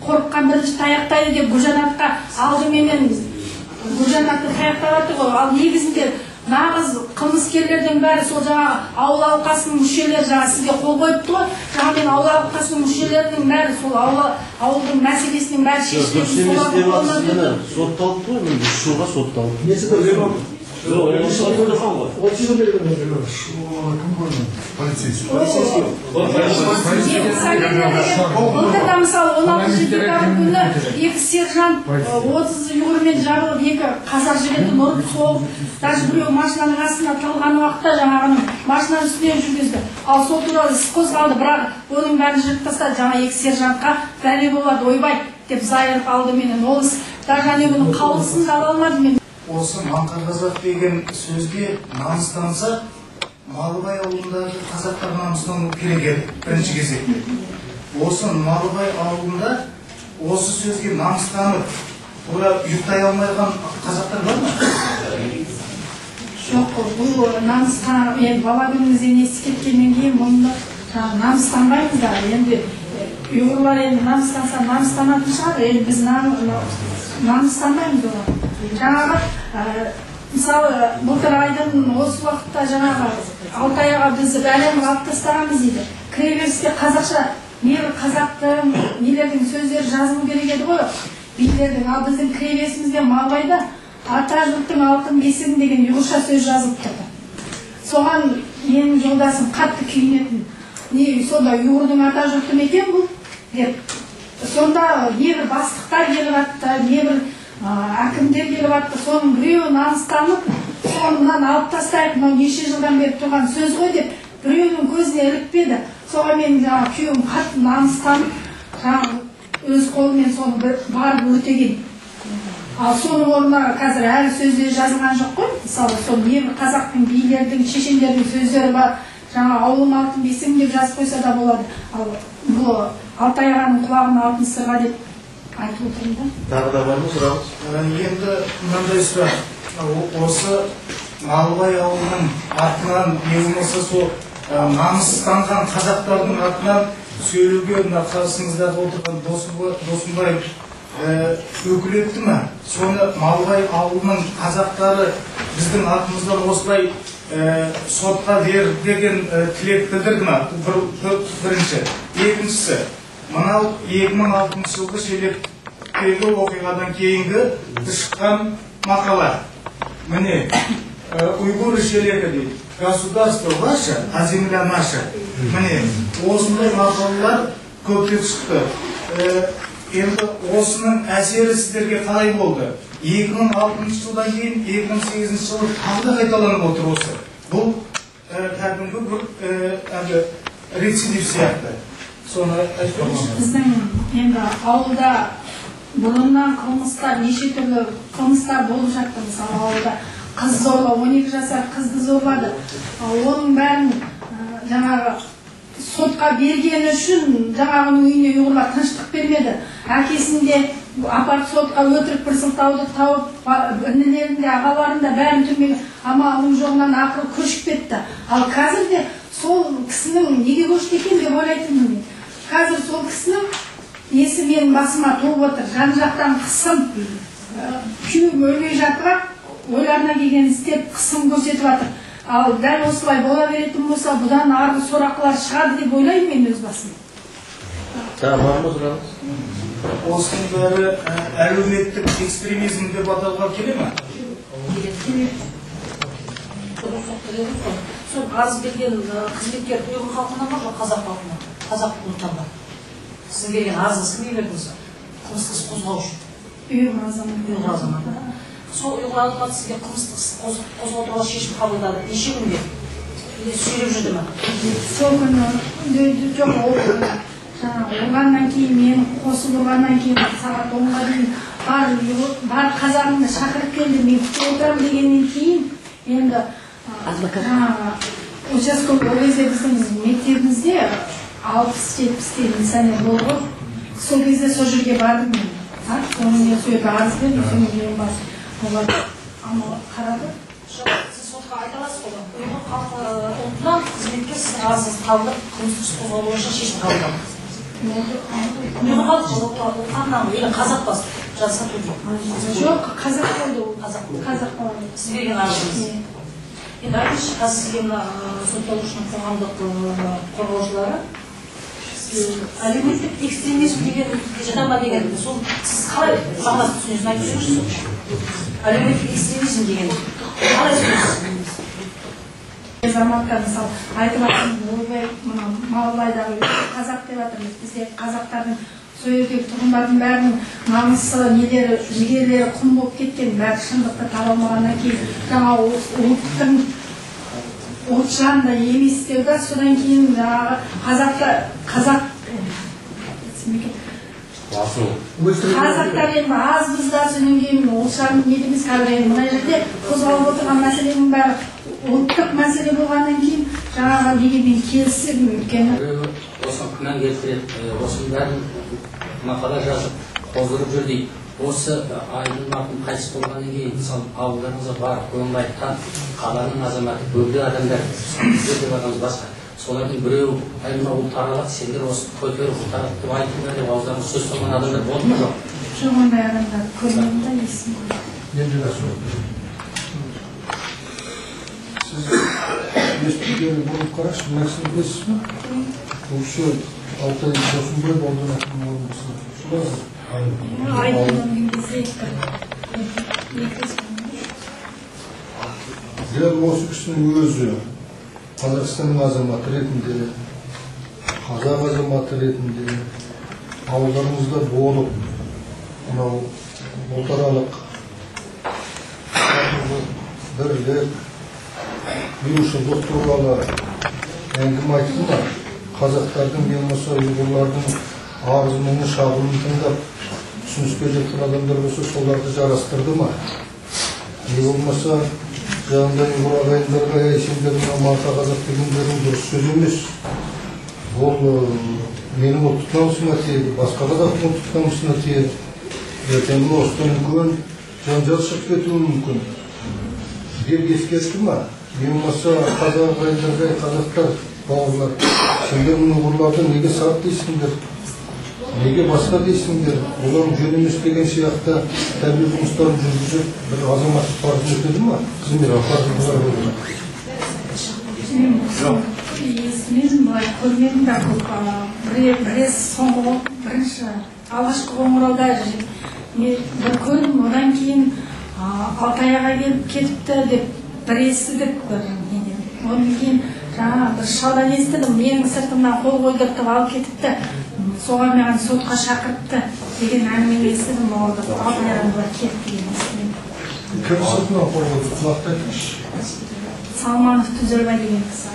Қорыққан бірінші таяқтайды деп Гүлжанатқа алдыменен Гүлжанатты таяқтап жатыр ғой. Ал негізінде нағыз қылмыскерлердің бәрі сол жаңағы ауыл алқасының мүшелері, жаңа сізге қол қойыпты ғой. Жаңа мен ауыл алқасының мүшелерінің бәрі сол ауылдың мәселесінің бәрі шешілетін. Дұрыс емес деп жатсыз, сотталыпты ғой, міне 3 жылға сотталды. Несі дұрыс? Жоқ, сотталған ғой. 30 жыл берген. Кім көрді? Полицейский. Былтыр да мысалы 16 декабрь күні 2 сержант 30 ұйғырмен жабылып, 2 қазақ жігітін ұрып соғып, даже біреу машинаның астына тығылған уақытта жаңағының машинаның үстінен жүргізді. Ал сол туралы іс қозғалды, бірақ оның бәрін жырып тастады. Жаңа 2 сержантқа бәле болады, ойбай деп зайырып алды менен. Ол іс даже ане күні қаулысын ала алмадым мен. Осы маңқа қазақ деген сөзге намыстанса, Малыбай ауылындағы қазақтар намыстану керек еді бірінші кезекте. Осы Малыбай ауылында осы сөзге намыстанып, тура ұйықтай алмаған қазақтар бар ма? Жоқ, бұл намысқа енді бала күнімізден естіп кеткеннен кейін мұны намыстанбаймыз да. Енді ұйғырлар енді намыстанса намыстанатын шығар, енді біз намыстанбаймыз оған. Жаңағы мысалы былтыр айдың осы уақытта жаңағы Алтай аға бізді бәлем алып тастағанбыз дейді. Кіреберісте қазақша небір қазақтың нелердің сөздері жазылу керек еді ғой, билердің. Ал біздің кіреберісімізде Малбайда ата жұрттың алтын бесігін деген ұйғырша сөз жазылып тұрды. Соған менің жолдасым қатты күйінетін. Не сонда ұйғырдың ата жұрты ма екен бұл деп. Сонда небір бастықтар келіп атты, небір әкімдер келіп атты. Соның біреуі намыстанып, соны алып тастайық, мынау неше жылдан бері тұрған сөз ғой деп біреуінің көзіне ілікпеді. Соған менің жаңағы күйеуім қатты намыстанып, жаңағы өз қолымен соны барып өртеген. Ал соның орнына қазір әлі сөздері жазылған жоқ қой. Мысалы, сол небір қазақтың, билердің, шешендердің сөздері бар. Жаңа ауылым алтын бесігім деп жазып қойса да болады. Ал бұл Алтай ағаның құлағына алтын сырға деп айтып отырмын да. Тағы да бар ма сұрағыңыз? Енді мынандай сұрақ. Осы Малыбай ауылының атынан, не болмаса сол намыстанған қазақтардың атынан сөйлеуге мына қарсыңыздағы отырған Досымбаев өкілетті ме? Соны Малыбай ауылының қазақтары біздің атымыздан осылай сотқа бер деген тілек білдірді ме? Бірінші. Екіншісі, мынау 2006 жылғы Шелектегі оқиғадан кейінгі шыққан мақала. Міне, уйгуры Шелека дейді. Государство ваше, а земля наша. Міне, осындай мақалалар көптеп шықты. Енді осының әсері сіздерге қалай болды? 2006 жылдан кейін 2008 жылы тағы да қайталанып отыр осы. Бұл кәдімгі бір рецидив сияқты. Соны айтып беріңізші. Біздің енді ауылда бұрыннан қылмыстар, неше түрлі қылмыстар болып жатты. Мысалы, ауылда қыз зорлау, 12 жасар қызды зорлады. Оның бәрін жаңағы сотқа бергені үшін жаңағының үйіне ұйғырлар тыныштық бермеді. Әкесін де апарып сотқа өтірік бір сылтауды тауып, інілерін де, ағаларын да бәрін түрмеге, амалының жоғынан ақыры көшіп кетті. Ал қазір де сол кісінің неге көшті екен деп ойлайтынмын мен. Қазір сол кісінің несі менің басыма туып отыр. Жан жақтан қысым, күйеуім өлмей жатып, ойларына келгенін істеп қысым көрсетіп жатыр. Ал дәл осылай бола беретін болса, бұдан арғы сорақылар шығады деп ойлаймын мен өз басым. Тағы бар ма сұрағыңыз? Осының бәрі әлеуметтік экстремизм деп атауға келе ме? Сол арыз берген қызметкер ұйғыр халқынан ба, жоқ қазақ халқынан? Қазақ ұлтынан ба? Сіздің берген арызыңыз кімге бердіңіз? Қылмыстық іс қозғау үшін. Ұйғыр азаматы. Ұйғыр азаматы. Сол ұйғыр азаматы сізге қылмыстық іс қозғау туралы шешім қабылдады. Неше күнде? Сөйлеп жүрді ме? Сол күні жоқ, ол жаңағы ұрғаннан кейін, мені қосып ұрғаннан кейін сағат 10-ға дейін бар қазағымды шақырып келді, мен күтіп отырамын дегеннен кейін енді жаңағы участковый, ол кезде біздің мектебімізде 60-70-тей милиционер болды ғой. Сол кезде сол жерге бардым мен. Соны мен сол жерге арыз бердім, соны мен барып олар қарады. Жоқ, сіз сотқа айта аласыз ғой, ұйғыр халқы ұлтынан қызметкер сіздің арызыңызды қабылдап, қылмыстық іс қозғау бойынша шешім қабылдады. Ұйғыр халқы или қазақ па? Жоқ, қазақ болды ол. Қазақ болды. Сіз берген арызыңыз. Енді айтыңызшы, қазір сізге мына сотталушының қоғамдық қорғаушылары әлеуметтік экстремизм деген жата ма деген, сол сіз қалай мағынасын түсінесіз, айтып жіберіңізші. Әлеуметтік экстремизм деген қалай түсінесіз? Заматта мысалы айтып жатырмыз, ойбай, мына Малыбайдағы қазақ деп жатырмыз. Бізде қазақтардың сол жердегі тұрғындардың бәрінің намысы, нелері, жігерлері құм болып кеткен, бәрі шындықты таба алмағаннан кейін жаңа ұлттың ұлт жанында емес деу да. Содан кейін жаңағы қазақта қазақ қазақтар енді азбыз да, содан кейін ұлт жан не дейміз. Қазір енді мына жерде қозғалып отырған мәселенің бәрі ұлттық мәселе болғаннан кейін жаңағы неге мен келісемін, өйткені біреуі осыны күмән келтіреді, осының бәрін мақала жазып қоздырып жүр дейді. Осы Айдын марқұм қайтыс болғаннан кейін мысалы ауылдарыңызға барып көңіл айтқан қаланың азаматы бөгде адамдар, сіздер деп атамыз басқа, солардың біреуі әй мынау ұлтаралық, сендер осы көтеріп ұлтаралық деп айттыңдар деп ауыздарыңыз сөз салған адамдар болды ма? Жоқ, жоқ, ондай адамдар көрмедім да, естімедім. Енді сіз естігені болып қарашы, мына кісіні білесіз бе? Бұл кісі Алтай Досымбаев аудан әкімінің орынбасары. Дәл осы кісінің өзі Қазақстанның азаматы ретінде, қазақ азаматы ретінде ауылдарымызда болып, мынау ұлтаралық бірлік, бейбітшілік туралы әңгіме айтты ма? Қазақтардың не болмаса ұйғырлардың арыз мұңы шағымын тыңдап түсініспей жатқан адамдар болса, соларды жарастырды ма? Не болмаса жаңағыдай ұйғыр ағайындарға әй сендер мына марқа қазақ дегендерің дұрыс сөз емес, ол менің ұлттық намысыма тиеді, басқа қазақтың ұлттық намысына тиеді, ертең осыдан үлкен жанжал шығып кетуі мүмкін деп ескертті ма? Не болмаса қазақ ағайындарға қазақтар бауырлар, сендер мына ұйғырларды неге сарт дейсіңдер, неге басқа дейсіңдер, олар жөн емес деген сияқты тәрбие жұмыстарын жүргізіп бір азаматтық парызын өтеді ма? Қызмет парызын бұзар болды ма? Жоқ, естімедім, былай көрмедім да көп. Бірес соңғы бірінші алғашқы қоңырауда мен бір көрдім, одан кейін Алтай аға келіп кетіпті деп бір естідік бір неден. Одан кейін жаңа бір шалдан естідім, менің сыртымнан қол қойдыртып алып кетіпті, соған маған сотқа шақырыпты деген әңгімені естідім. Ол Алтай ағаның былай кетті деген естідім. Кім сыртынан қол қойдырды? Нақты айтыңызшы. Салманов Түзелбай деген кісі.